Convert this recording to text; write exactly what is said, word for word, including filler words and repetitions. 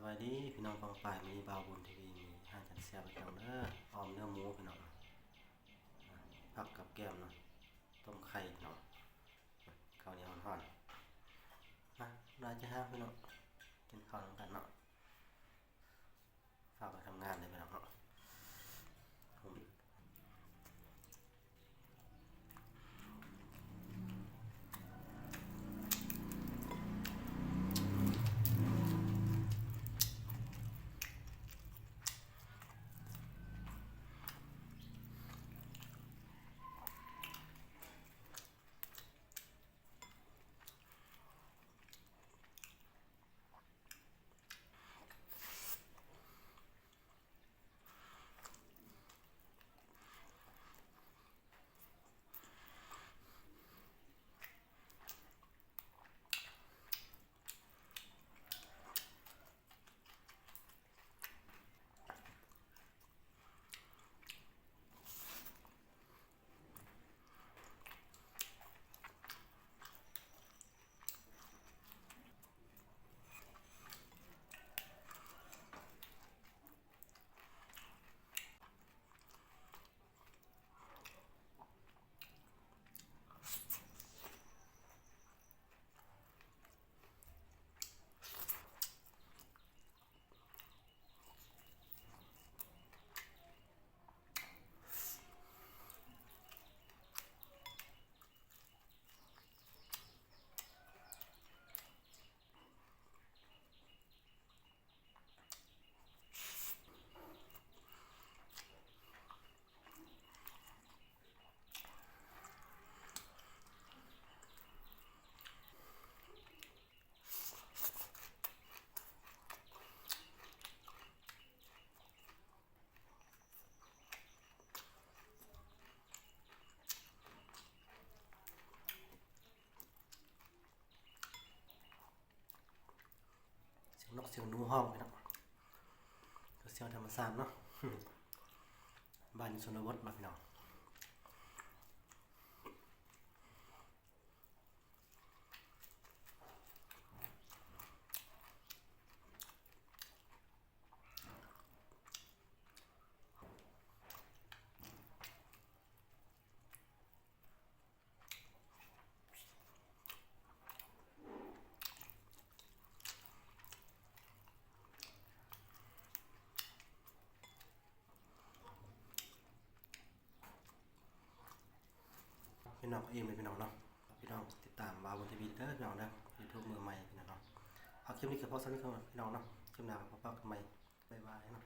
บายดีพี่น้องกองปาย มื้อนี้บ่าวบุญทีวีมีอาหารแซ่บๆพี่น้องเด้อ ออมเนื้อหมูพี่น้อง ผักกับแกล้มเนาะ ต้มไข่พี่น้อง ข้าวเหนียวฮ้อนๆ มา น่าจะห้าพี่น้อง กินข้าวนำกันเนาะ ฝากไปทำงานเลยพี่น้องเนาะ เสียงนกเสียงหนูฮ้องพี่น้อง ก็เสียงธรรมชาติเนาะ บ้านชนบทเนาะพี่น้อง พี่น้องก็อิ่มเลยพี่น้องเนาะ พี่น้องติดตามบ่าวบุญทีวีเด้อพี่น้องเด้อ YouTube มือใหม่พี่น้องเนาะ เอาคลิปนี้ก็พอสำหรับพี่น้องเนาะ คลิปหน้าก็พบกันใหม่ บ๊ายบายเนาะ